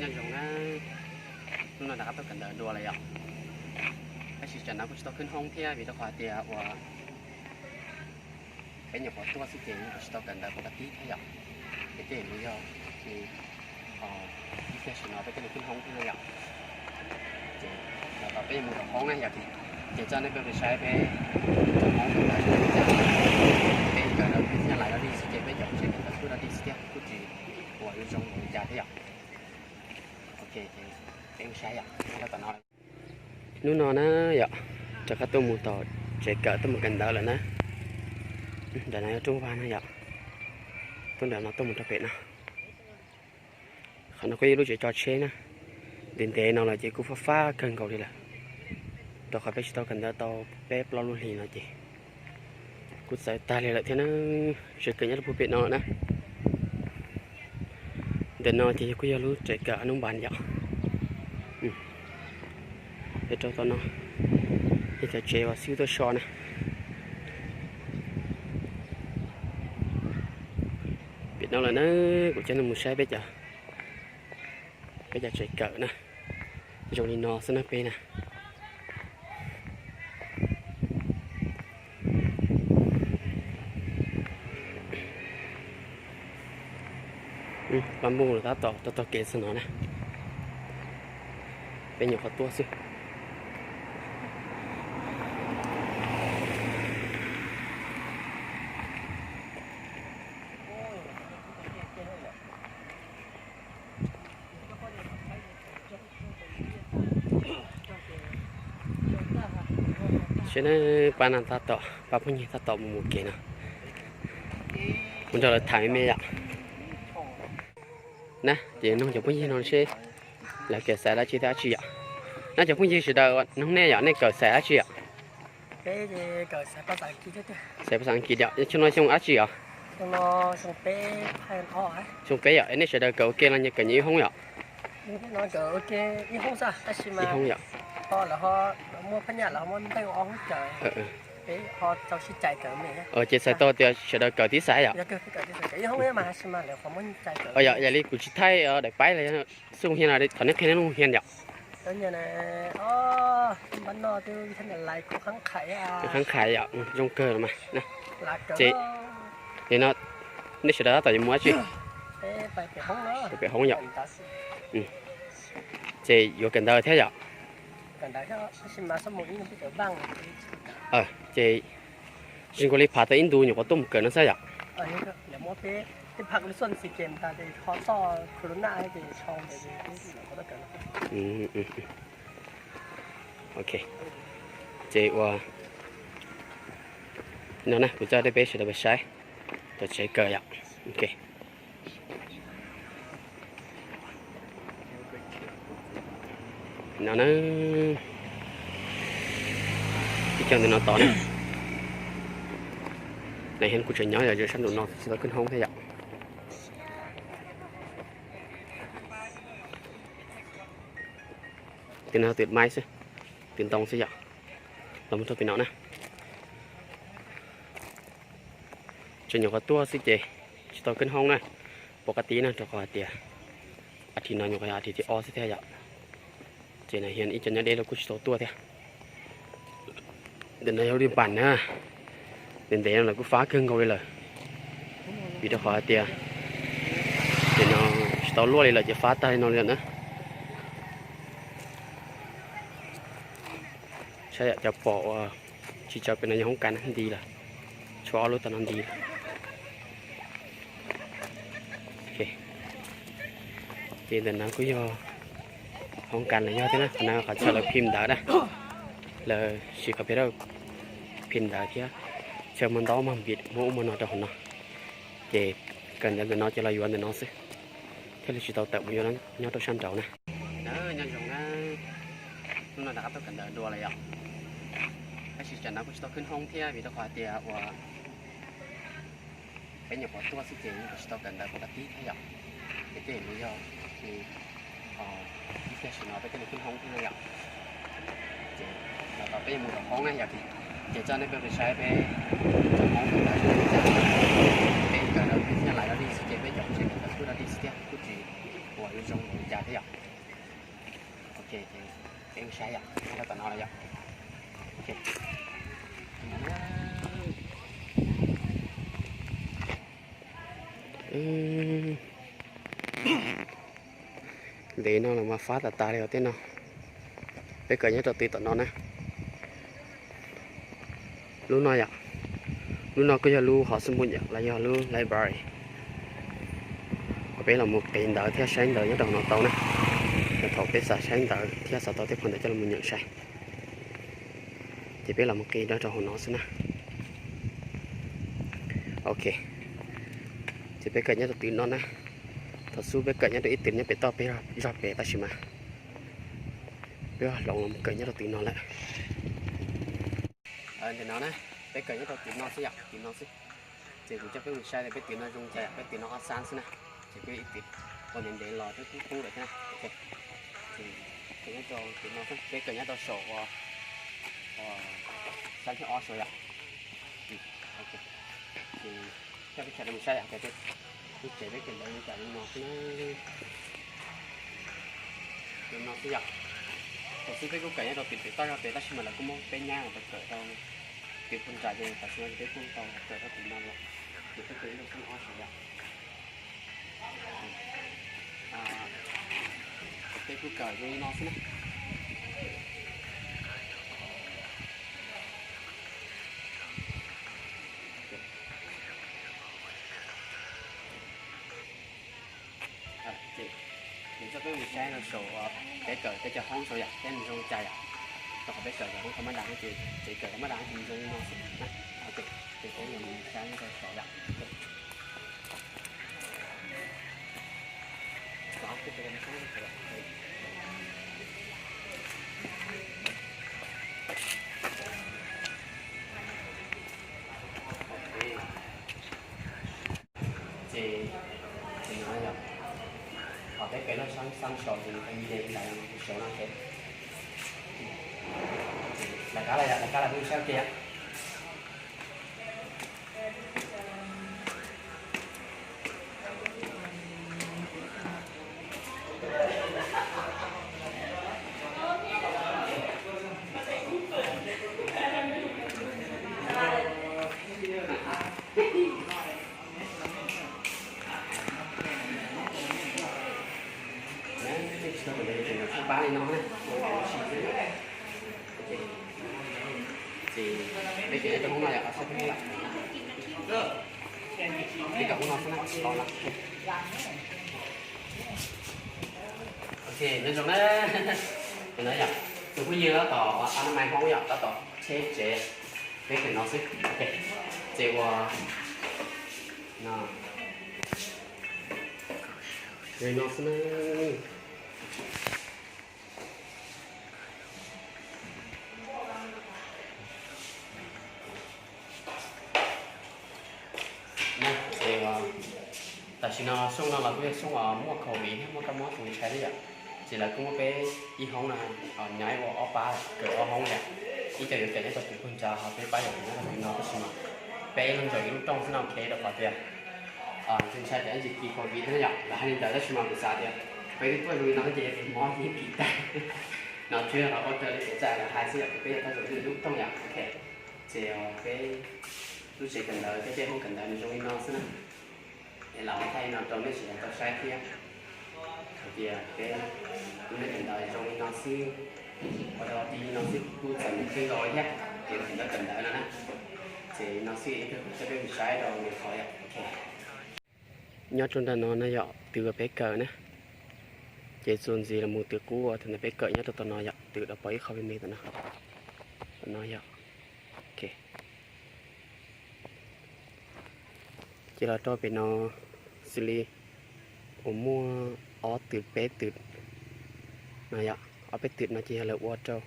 Nyob zoo na, hnub no rov qab tuaj kawm ntawv dua lawm yom. Tab sis tsam no kuj tsis tau khwb hoob thiab vim rau qhov hais tias uas peb nyuam qhuav tuaj xwb ces kuj tsis tau kawm ntawv pov ka tib thiab yom. Ces tej zaum yog ib pliag tam no peb thiaj li khwb hoob thiab no yom. Ces los tom peb yuav mus tom hoob na yom, ces coj nej peb mus saib peb cov hoob ntawd, peb kawm ntawv thiab lais dog dig xwb ces peb cov tsev kawm ntawv kuj dog dig xwb thiab kuj tsis ua zoo npaum li cas thiab yom. Ok, peb mus saib yom, tom no. Hnub no na yom, rov qab tuaj mus tom tsev kawm tuaj mus kawm ntawv lawm na. Nram no yog rooj vag na yom, tuaj nram no tuaj mus rau pem no. Qhov no kuj yog lub tsev tso tsheb na. Ntev ntev no lawm ces kuj fab fab kawg nkaus li lawm, rau qhov peb tsis tau kawm ntawv tau peb plaub lub hlis no ces kuj txawv tag li lawm thiab na. Tsev kawm nyob rau puag pem no lawm na. Ntawm no ces kuj yog lub tsev kawm a nub npas yom. Rau tom no yog cov tsev uas xib hwb tuaj so na. Pem no lawm na, kuv coj nej mus saib peb cov tsev kawm na. Zoo li no xwb na peb na. Pab npug los tab tom taug kev xwb no na. Peb nyuam qhuav tuaj xwb. Seb na, pab no tab tom, pab phooj ywg tab tom mus mus kev no, mus nrog lawv tham me me yom. Na ces noog cov phooj ywg no seb lawv kawm xaiv dab tsi thiab dab tsi yom. Na cov phooj ywg sawv daws, noog nej yom, nej kawm xaiv dab tsi yom? Xaiv phas xas As kiv yom. Xyoo no xyoo dab tsi os? Xyoo peb yom, nej sawv daws kawm ua ke los nyias kawm nyias ib hoob yom? Ib hoob yom. Ces txhais tau tias sawv daws kawm tib xaiv yom? Yog li kuv tsis thaij daim paib los xub hias no, thov nej qhia nej lub hias yom. Khab khais yom, zoo kawg los mas. Ces nim no nej sawv daws tab tom yuav mus dab tsi? Pem hoob yom. Ces yuav kawm ntawv thiab yom? Ces zoo nkaus li phav tau ib ntu nyuam qhuav tuaj mus kawm no xwb yom. Ok, ces ua no na kuv coj nej peb sawv daws pais saib tom tsev kawm yom. Ok. No na, ib co ntawm no tod na. Nws yog kuv tseem nyob yom, sab nraum no tsis tau khwb hoob thiab yom. Twm no twm maib xwb, twm ntoo xwb yom. Los mus rau pem no na. Tseem nyuam qhuav tuaj xwb ces tsis tau khwb hoob na. Pom qab tib na, rau qhov hais tias a thim no nyuam qhuav yog a thim thib ob xwb thiab yom. Ces na hias ib co nyob deb los kuj tsis tau tuaj thiab. Ntawm no yog lub npam na, ntev ntev no lawm kuj fab kawg nkaus li lawm. Vim rau qhov hais tias ces no tsis tau luaj li lawm ces fab tag li no li lawm na. Saib yom, cov pom uas tsis tsaws pem no yog hoob kas nti lawm, tshuav ob lub tom no nti lawm. Ces ntawm no kuj yog hoob kas los yog thiab na, qhov no qhov chaw lawv phim ntawv na, lawv siv qhov peb rau phim ntawv thiab chaw muag ntaub muag npim muag ub muag no rau hauv no. Ces kawm ntawv ntawm no ces los yuav ntawm no xwb, thiaj li tsis tau tawm mus yuav nyob rau sab nraud na. Nyob zoo na, hnub no rov qab tuaj kawm ntawv dua lawm yom. Tab sis tsam no kuj tsis tau khwb hoob thiab vim rau qhov hais tias uas peb nyuam qhuav tuaj xwb ces kuj tsis tau kawm ntawv pov ka tib thiab yom. Ces tej zaum yog ib pliag tam no peb thiaj li khwb hoob thiab no yom. Ces los tom peb yuav mus tom hoob na yom, ces coj nej peb mus saib peb cov hoob ntawd, peb kawm ntawv thiab lais dog dig xwb ces peb cov tsev kawm ntawv kuj dog dig xwb thiab kuj tsis ua Zoo li cas thiab yom. Ok, ces peb mus saib yom, nyob rau tom no lawm yom. Ok. Ntev no los mas fab tas tas li os tej no. Peb kawm nyob rau tid tom no na. Lub no yom, lub no kuj yog lub hom xub npum yom los yog lub library. Peb los mus qis ntawv thiab saib ntawv nyob rau hauv no tau na. Yog thaum peb xav saib ntawv thiab xav tau tej phau ntawv coj los mus nyeem saib, ces peb los mus qis nyob rau hauv no xwb na. Ok, ces peb kawm nyob rau tid no na. Thaum xub peb kawm nyob rau ib tid nyob pem toj peb zog pem tab sis mas peb hloov los mus kawm nyob rau tid no lawm. Ntawm no na, peb kawm nyob rau tid no xwb yom, tid no xwb. Ces kuv coj peb mus saib tias peb tid no zoo cas, peb tid no ob xab xwb na. Ces peb ib tid ua ntev ntev los twb kub kub lawm thiab na. Ok, ces peb kawm nyob rau tid no xwb, peb kawm nyob rau saum uas xab thib ob saud yom. Ces coj peb sawv daws mus saib yom, lub tsev peb kawm ntawv li cas li no xwb na. Li no xwb yom. Thaum xub peb kuj kawm nyob rau tim pem toj zog pem tab sis mas lawv kuj muab peb nyab los kawm rau tim pem nram ces tam sim no ces peb kuj tau kawm rau tim no lawm. Ces peb kawm ib lub xab ob saud yom. Peb kuj kawm zoo li no xwb na. Ces coj peb mus saib rau saum peb kawm peb cov hoob saud yom, peb mus zoo li cas yom. Rau qhov peb kawm cov hoob tau mab dam ces tsev kawm tau mab dam ces zoo li no xwb na. Ces peb yuav mus saib rau saud yom. Ces, ces no yog, qhov peb kawm lub xab xab saud ces nws nce ntawd saud no ces, lawv qab lawm yom, lawv qab lawm peb mus saib ua ke yom. Pab li no na. Ces peb kawm nyob rau hoob no yom, sab peb yom. Peb kawm hoob no xwb na, los no. Ok, nyob zoo na. Ces no yom, tus phooj ywg tab tom a na mais hoob yom, tab tom cheb tsev, peb kawm no xwb. Ok, ces ua no, no xwb na. Ces tam sim no xyoo no los kuj yog xyoo uas muaj covid thiab muaj kab mob tsis ntshai thiab yom, ces lawv kuj muab peb ib hoob no nyob ua ob pab kawm ob hoob yom. Ib co yuav kawm nyob rau tim pem nrad ho peb pab yuav kawm nyob rau tim no tab sis mas peb ib leeg zaum ib lub rooj xwb no, rau qhov tias tsis ntshai tias ib ntsis kis covid thiab yom, lawv hais li ntawd tab sis mas kuv xav tias peb twb tuaj zoo li no ces yog tias mob yeej kis tag no thiab los ua raws li kev cai lawv hais xwb yom, ces peb yuav tau zaum ib lub rooj yom. Ok, ces peb lub tsev kawm ntawv thiab peb hoob kawm ntawv nws zoo li no xwb na. Es lam muab thaij no rau nej sawv daws tau saib thiab hais tias peb lub neej kawm ntawv zoo li no xwb, ua rau ti li no xwb kuj txawm mus kheej los thiab, ces kawm ntawv kawm ntawv no na. Ces li no xwb, coj peb mus saib rau lwm qhov yom. Ok, nyob rau nram no na yom, twg uas peb kawm na, ces txuas ntxiv los mus twg qub uas thaum ntawd peb kawm nyob rau tom no yom, twg rau pom ib qho me me tom no, tom no yom. Ok, ces los rau pem no xws li uas muaj ob twg peb twg no yom, ob peb twg no ces yog lawv ua rau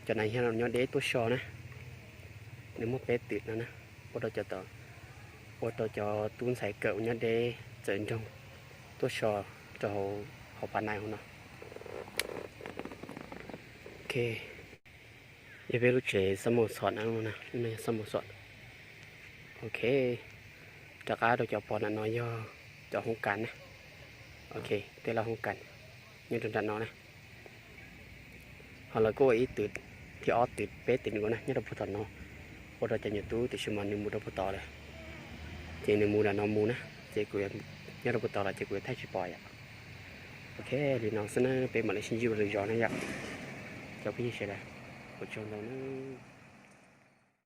cov nas yog nyob deb tuaj so na. Nws muaj peb twg no na, ua rau cov, ua rau cov tub ntxhais kawm uas nyob deb txawm nroog tuaj so rau hauv pab nais hauv no. Ok, yog peb lub tsev xab mos xom na, lub no yog xab mos xom. Ok, rov qab rau cov pom ntawm no yog cov hoob kas na. Ok, tej laj hoob kas nyob rau nram no na. Ho lawv kuj ua ib twg thiab ob twg peb twg nws na nyob rau puag tom no, ua rau cov nyuam tub tiam sis mas nws mus rau puag tod lawm. Ces nws mus nram no mus na, ces kuv nyob rau puag tod los ces kuv yuav thaij tsis pom yom. Ok, li no xwb na, peb mam li sib ntsib dua lwm zaus na yom, cov phooj ywg sawv daws. Ua tsaug ntau na.